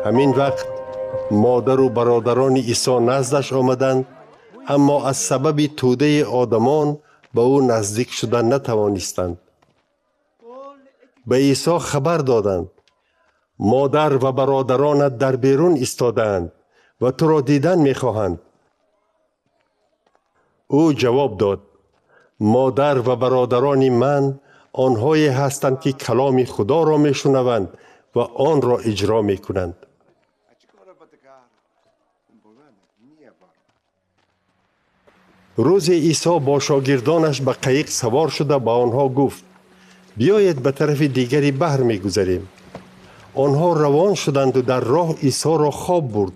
Ҳамин вақт модару бародарони Исо наздаш омаданд, аммо аз сабаби тӯдаи одамон ба ӯ наздик шуда натавонистанд. Ба Исо хабар доданд: модар ва бародаронат дар берун истодаанд ва туро дидан мехоҳанд. Ӯ ҷавоб дод: модар ва бародарони ман онҳое ҳастанд, ки каломи Худоро мешунаванд ва онро иҷро мекунанд. Рӯзе Исо бо шогирдонаш ба қаиқ савор шуда ба онҳо гуфт: биёед ба тарафи дигари баҳр мегузарем. Онҳо равон шуданду дар роҳ Исоро хоб бурд.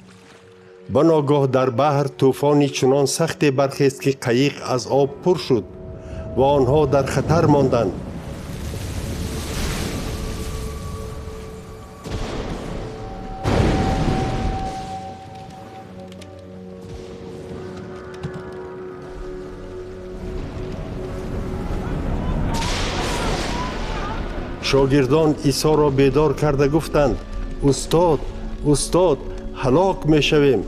Ба ногаҳ дар баҳр тӯфони чунон сахте бархест, ки қаиқ аз об пур шуд ва онҳо дар хатар монданд. Шогирдон Исоро бедор карда гуфтанд: устод, устод, ҳалок мешавем.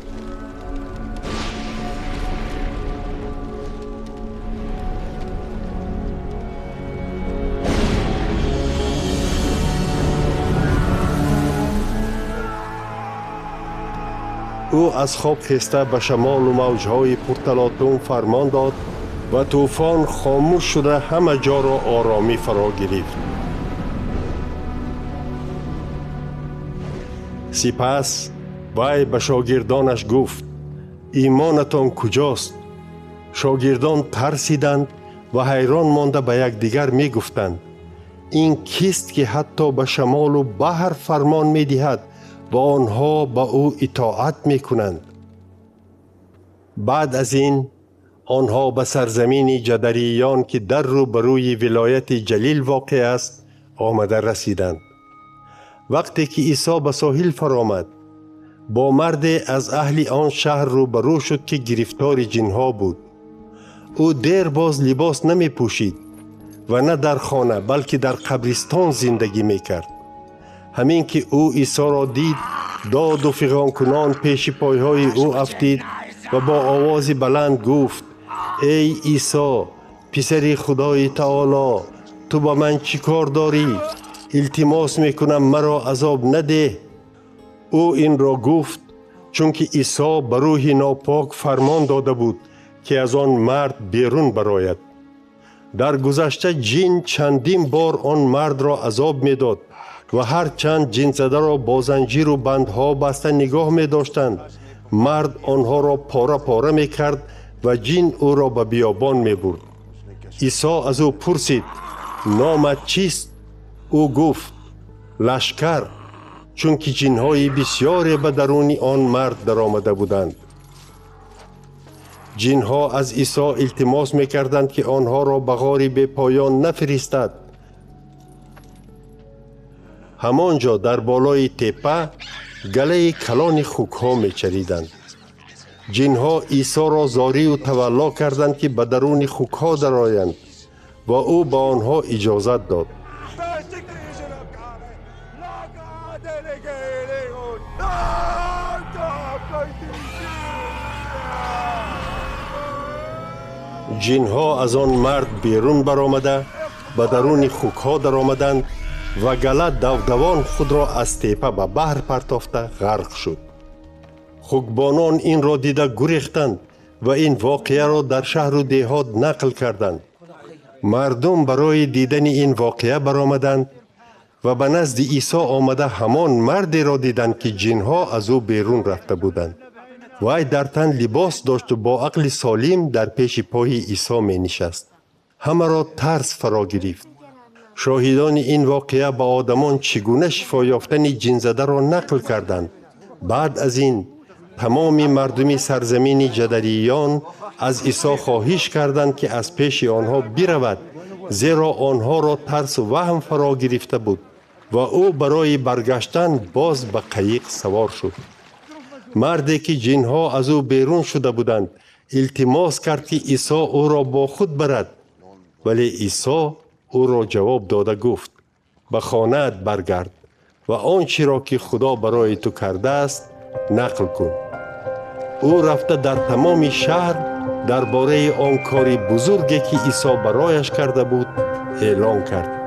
Ӯ аз хоб хеста ба шамолу мавҷҳои пурталотум фармон дод ва тӯфон хомӯш шуда ҳама ҷоро оромӣ фаро гирифт. Сипас вай ба шогирдонаш гуфт: имонатон куҷост? Шогирдон тарсиданд ва ҳайрон монда ба якдигар мегуфтанд: ин кист, ки ҳатто ба шамолу баҳр фармон медиҳад ва онҳо ба ӯ итоат мекунанд? Баъд аз ин онҳо ба сарзамини ҷадариён, ки дар рӯбарӯи вилояти Ҷалил воқеъ аст, омада расиданд. Вақте ки Исо ба соҳил фаромад, бо марде аз аҳли он шаҳр рӯбарӯ шуд, ки гирифтори ҷинҳо буд. Ӯ дер боз либос намепӯшид ва на дар хона, балки дар қабристон зиндагӣ мекард. Ҳамин ки ӯ Исоро дид, доду фиғонкунон пеши пойҳои ӯ афтид ва бо овози баланд гуфт: эй Исо, писари Худои Таоло, ту ба ман чӣ кор дорӣ? Илтимос мекунам, маро азоб надеҳ. Ӯ инро гуфт, чунки Исо ба рӯҳи нопок фармон дода буд, ки аз он мард берун барояд. Дар гузашта ҷин чандин бор он мардро азоб медод ва ҳарчанд ҷинзадаро бо занҷиру бандҳо баста нигоҳ медоштанд, мард онҳоро пора-пора мекард ва ҷин ӯро ба биёбон мебурд. Исо аз ӯ пурсид: номат чист? Ӯ гуфт: лашкар, чунки ҷинҳои бисёре ба даруни он мард даромада буданд. Ҷинҳо аз Исо илтимос мекарданд, ки онҳоро ба ғори бепоён нафиристад. Ҳамон ҷо дар болои теппа галаи калони хукҳо мечариданд. Ҷинҳо Исоро зорию тавалло карданд, ки ба даруни хукҳо дароянд ва ӯ ба онҳо иҷозат дод. Ҷинҳо аз он мард берун баромада ба даруни хукҳо даромаданд ва гала давдавон худро аз теппа ба баҳр партофта ғарқ шуд. Хукбонон инро дида гурехтанд ва ин воқеаро дар шаҳру деҳот нақл карданд. Мардум барои дидани ин воқеа баромаданд ва ба назди Исо омада ҳамон мардеро диданд, ки ҷинҳо аз ӯ берун рафта буданд. Вай дар тан либос дошту бо ақли солим дар пеши пои Исо менишаст. Ҳамаро тарс фаро гирифт. Шоҳидони ин воқеа ба одамон чӣ гуна шифо ёфтани ҷинзадаро нақл карданд. Баъд аз ин тамоми мардуми сарзамини ҷадариён аз Исо хоҳиш карданд, ки аз пеши онҳо биравад, зеро онҳоро тарсу ваҳм фаро гирифта буд ва ӯ барои баргаштан боз ба қаиқ савор шуд. Марде ки ҷинҳо аз ӯ берун шуда буданд, илтимос кард, ки Исо ӯро бо худ барад, вале Исо ӯро ҷавоб дода гуфт: ба хонаат баргард Ва он чиро, ки Худо барои ту кардааст, нақл кун. Ӯ рафта дар тамоми шаҳр дар бораи он кори бузурге, ки Исо барояш карда буд, эълон кард.